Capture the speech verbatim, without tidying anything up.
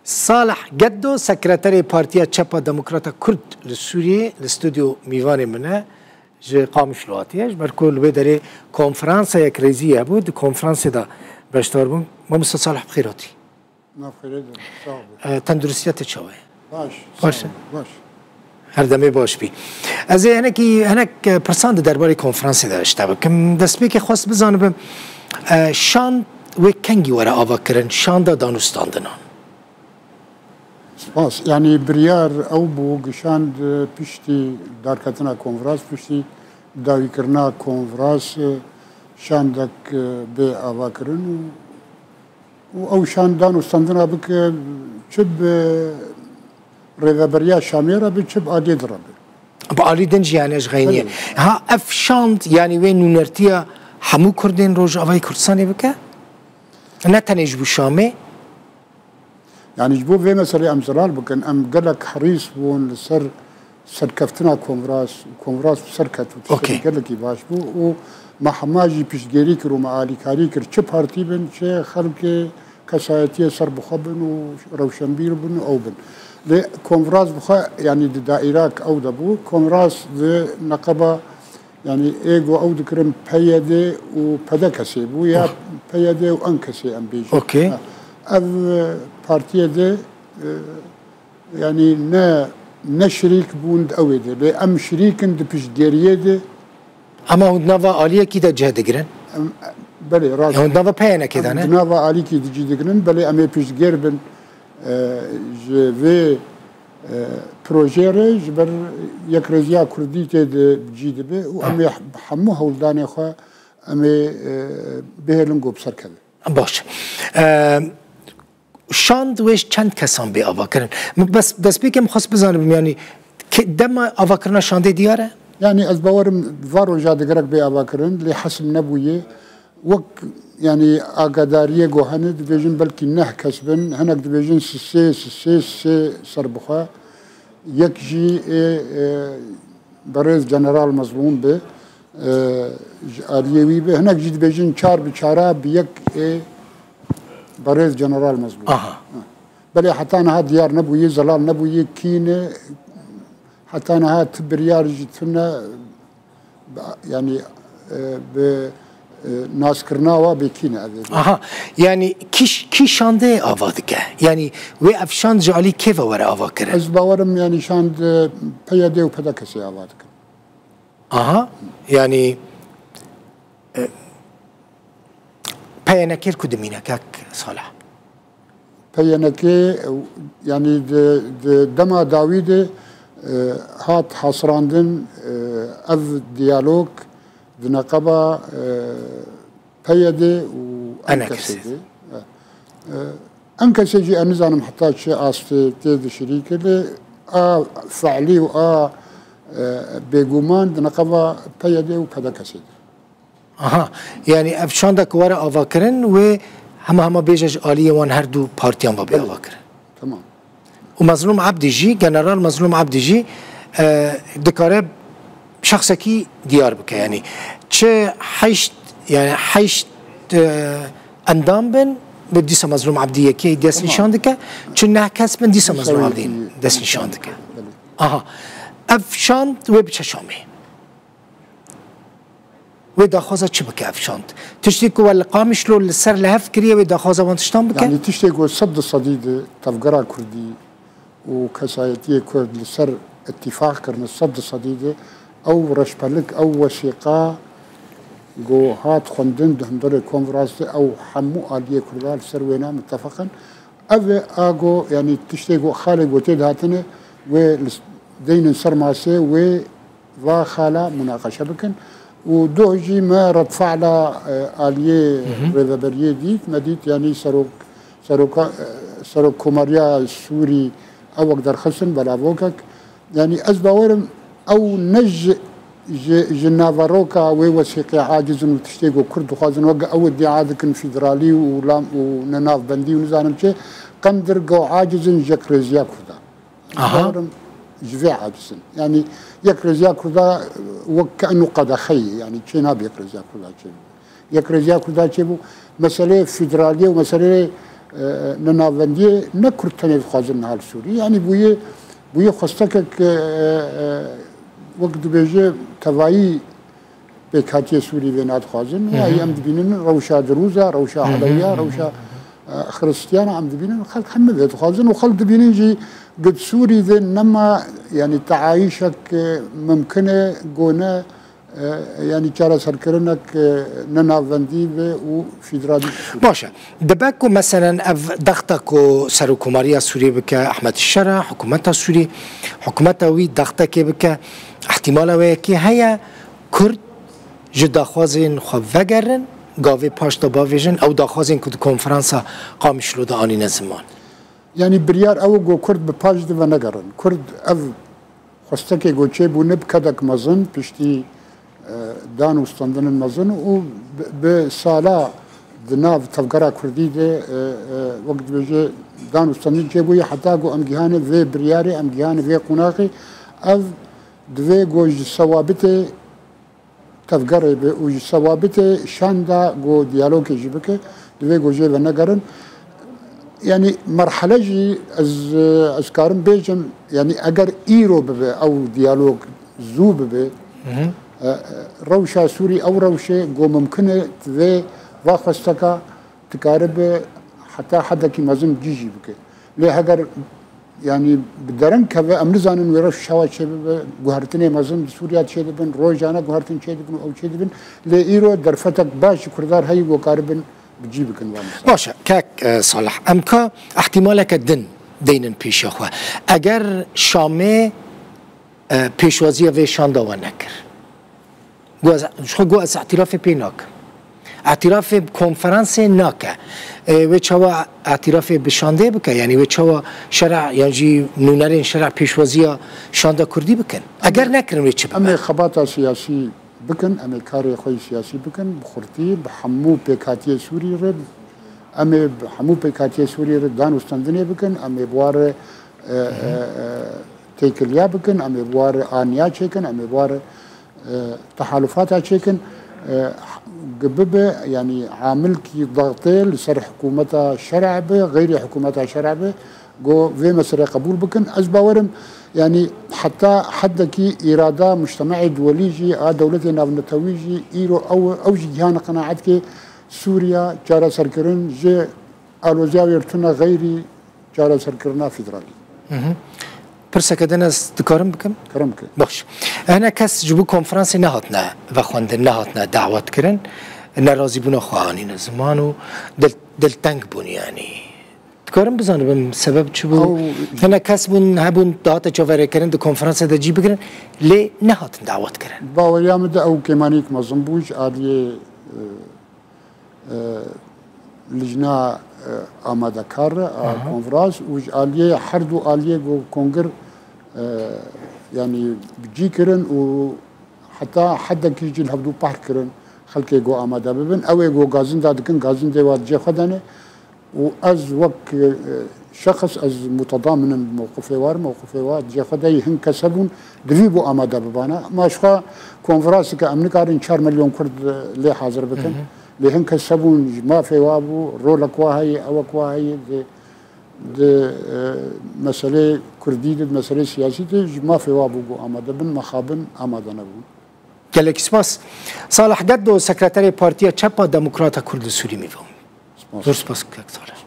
Salih Geddo, sekreterê Partiya Çepa Demokrata Kurd li Sûriyê, li stûdyo mîvanê min e, ji Qamişlo hatiye, ji ber ku li wê derê konferansa yekrêzî hebû, di konferansê de beşdar bûn. Mamosta Salih, bi xêr hatî. Nav xêrê de, sağ ol. E, tenduristiya te çawa ye? Baş, Baş sağ e? ol, baş. Her demê baş bî. Ez ê hinekî, hinek, e, pirsan di derbarê konferansê de ji te bikim. Destpêkê xwest bizanibim, e, şand wê kengî were avakirin, şanda danûstandinan? Spas. Yanî biryar ew bû, gişand, e, piştî darketina konferans, piştî dawîkirina konferans, e, şandek, e, bê avakirin û û ew şan danûstandina bike, çi bi rêveberiya Şamê re be, çi bi aliyê din re be. Bi alî din jî, yani, ji xeyniyê. Belê. Ha, ev şand, yani, wê nûnertiya hemû Kurdên Rojavayê Kurdistanê bike? Ne tenê ji bo Şamê? Yani, ji bo vê meselê em zelal bikin, em gelek herîs bûn li ser serkeftina konferans, konferans bi ser ket û tiştekî Okey. gelekî baş bû û me hema jî piştgêrî kir û me alîkarî kir, çi partî bin, çi xelkê kesayetiyê serbixwe bin û rewşenbîr bin û ew bin. Lê konferans bi xwe, yanî di daîrak ew de bû, konferans di neqeba, yanî ê go ew dikirin P Y D û P D K S bû ya P Y D û N K S em bêjin. Okey. Ha. Ev, e, partiyê de, e, Yanî ne, ne şirîk bûn di ew ê de. Lê em şirîk in di piştgêriyê de. Ama hûn di nava aliyekî de cih digirin? Em, belê, rast. Ya hûn di nava P Y N K'ê de ne? Em di nava alîkî de cih digirin. Belê em ê piştgêr bin, e, ji vê, e, projeyê re ji ber yekrêziya Kurdî tê de cî dibe û em ê hemû hewldanê xwe em ê, e, bihêlin ku bi ser keve. Baş. E, Şand wê ji çend kesan bê avakirin? Min bes destpêkê min xwest bizanim, yanî ke-, dema avakirina şandê diyar e? Yanî ez bawerim va roja digerek bê avakirin, lê hesim nebûye. Wek, yanî, agadariyê go hene, dibêjin belkî neh kes bin, hinek dibêjin sisê, sisê, sisê serbixwe. Yek jî ê, e, berêz General Mezlûm be, e, ji aliyê wî be. Hinek jî dibêjin çar bi çara bi yek ê berêz General Mezlûm. Aha. Belê heta niha diyar nebûye, zelal nebûye, kî ne, heta niha ti biryar jî tune, yanî, e, bi, e, naskirina wa bê kî ne ev ê. Aha, yanî kî ş-, kî şandê ava dike? Yanî wê ev şand ji alî kê ve were ava kirin? Ez bawerim, yanî şand, e, P Y D û P D K S ava dikin. Aha, yanî, e, P Y N K ku dimîne kek Salih? P Y N K, yanî di, di dema dawî de, e, hat hasirandin, e, ev diyalog di neqeba, e, P Y D û N K S de. E, N K S jî ez nizanim heta çi astê tê de şirîk e, lê a fe'lî û a, e, bêguman di neqeba P Y D û P D K S de. Aha, yanî ev şanda ku were avakirin wê hema hema bêje ji aliyê wan her du partiyan ve bê Belê. avakirin. Tamam. Û Mezlûm Ebdî jî, General Mezlûm Ebdî jî, e, dikare şexsekî diyar bike. Yanî çi heşt, yanî heşt, e, endam bin, bi dîsa Mezlûm Ebdî yekê destnîşan Tamam. dike, çi neh kes bin dîsa Dîsa Mezlûm Ebdî yekê destnîşan dike. Belê. Aha. Ev şand wê biçe Şamê. Wê daxwaza çi bike ev şand? Tiştê ku we li Qamişlo li ser li hev kiriye, wê daxwaza wan tiştan bike? Yanî tiştê ku sed di sedî di tevgera Kurdî û kesayetiyê Kurd li ser îtîfaq kirine, sed di sedî di ew reşpelik, ew wesîqa ku hat xwendin di hundirê konferansê, ew hemû aliyê Kurda li ser wêna mitefiq in. Ev e a ku, yanî tiştê ku xalê ku tê de hatine, wê li s-, deynin ser masê, wê va xala munaqeşe bikin. Û doh jî me redfe'la, e, aliyê Hı hı. rêveberiyê dît. Me dît, yanî serok, seroka, e, serokkomariya Sûrî ew wek derxistin, belavokek. Yanî ez bawerim ew ne ji, ji, ji naveroka wê wesîqê aciz in û tiştê ku Kurd dixwazin, wek ew îdia dikin federalî û lam û ne navbendî û nizanim çi, qendir ku aciz in ji yekrêziya Kurda. Aha. Bawerim ji vê aciz in. Yanî yekrêziya Kurda wek ke eno qedexeyê, yanî çê nabe yekrêziya Kurda çêbû. Yekrêziya Kurda çêbû. Meseleyê federaliyê û meseleyê e, nenavendiyê ne Kurd tenê dixwazin niha li Sûriyê. Yanî bûye, bûye xwestekek, e, e, wek dibêje tevayî pêkhatiyê Sûrî vê nadixwazin. Hı hı. Ay em dibînin rewşa Dirûza, rewşa Hı hı, Elewiya, hı hı. rewşa, e, Xiristiyana em dibînin. Xelk hemî vê dixwazin û xelk dibînin jî gid Sûrî vê nema, yanî teayîşek, e, mimkin e, gone, e, yanî çareserkirinek, e, nenavendî vê û fîderalî Sûrî. Baş e. Dibe ku meselen ev dexta ku Serokkomariya Sûrî bike, Ehmed Şera, hikûmeta Sûrî, hikûmeta wî dextekê bike, ihtimala wê yekê heye, Kurd ji daxwazên xwe vegerin, gavê paş de bavêjin, ew daxwazên ku di konferansa Qamişlo de anîne ziman. Yanî biryar ew e ku Kurd bi paş de venegerin. Kurd ev xwestekê ku çêbûne bi kedek mezin, piştî, e, dan û standinên mezin û bi, bi sala di nav tevgera Kurdî de, e, e, wek dibêje dan û standin çêbûye heta ku em gihane vê biryarê, em gihane vê qonaxê. Ev divê ku ji sewabitê tevgerê be û ji sewabitê şanda ku diyalogê jî bike, divê ku jê venegerin. Yanî merhele jî ez, ez karim bêjim, yanî eger îro bibe ew diyalog zû bibe, Hı hı. e, e, rewşa Sûrî ew rewşe ku mimkin e divê va xwesteka dikaribe heta hedekî mezin cî jî bike. Lê heger, yanî bi dereng keve, em nizanin wê rewş çawa çêbibe, guhertinê mezin di Sûriya çêdibin, rojane guhertin çêdibin û ew çêdibin. Lê îro derfetek baş ji Kurdan heyî ku karibin bi cî bikin van mesela. Baş e, kek, e, Salih, em ka ihtimaleke din deynin pêşiya xwe. Eger Şamê, e, pêşwaziya vê şanda we nekir, Got ez, ji xwe got ez îtirafê pê nakim. Îtirafê bi konferansê nake. Ê, wê çawa îtirafê bi şandê bike? Yanî wê çawa şer'a, yan jî nûnerên şer'a pêşwaziya şanda kurdî bikin? Eger nekirin wê çi bibe? Em ê xebata siyasî bikin, em ê karê xwe yê siyasî bikin, bi xurtî, bi hemû pêkhatiyê Sûrî re, em ê bi hemû pêkhatiyê Sûrî re dan û standinê bikin, em ê bi wa re, e, e, e, têkiliya bikin, em ê bi wa re aniya çêkin, em ê bi wa re e, tehalufata çêkin, e, g-, bibe, yanî amilkî dextê li ser hikûmeta şer'a be, xeyrî hikûmeta şer'a be, go vê meselê qebûl bikin. Ez bawerim, yanî heta heddekî îrada mujtemeê duwelî jî, a dewletê navnetewî jî, îro ew, ew jî gihane qenaetkê Sûriya çareserkirin ji aloziya wê tune xeyrî çareserkirina federalî. Hı hı. Pirseke din ez dikarim bikim? Kerem ke. Baş. Hene kes ji bo konferansê nehatine vexwendin, nehatine dawet kirin. Nerazîbûna xwe anîne ziman û dil, dilteng bûn yanî. Dikarim bizanibim sebeb çi bû? Ew Hene kes bûn, hebûn dihate çaverêkirin di konferansê de cî bigirin, lê nehatin dawet kirin. Baweriya min de ew kêmanîk mezin bû ji aliyê, e, e, lijna, e, amadekar re, a Aha. konferans û ji aliyê her du aliyê ku kongir, e, yanî bi cî kirin û heta hedekî jî li hevdû pahr kirin xelkê ku amade bibin. Ew ê ku gazinda dikin, gazindê wa di cê xwe de ne û ez wek, e, şexs ez mutedamînim bi mewqifê wa re, mewqifê wa di cê xwe de ye. Hin kes hebûn, divî bû amade bibana. Ma ji xwe konferanseke em nikarin çar milyon Kurd, e, lê hazir bikin. Hı hı. Lê hin kes hebûn ji mafê wa bû, rolek wa heye, ewek wa heye, di, di, e, meselê Kurdî de, di meselê siyasî de ji mafê wa bû ku amade bin, mexabin amade nebûn. Gelek spas. Salih Geddo, sekreterê Partiya Çep a Demokrata Kurd li Sûrî, mîva. Spas. Zor spas, kek Salih.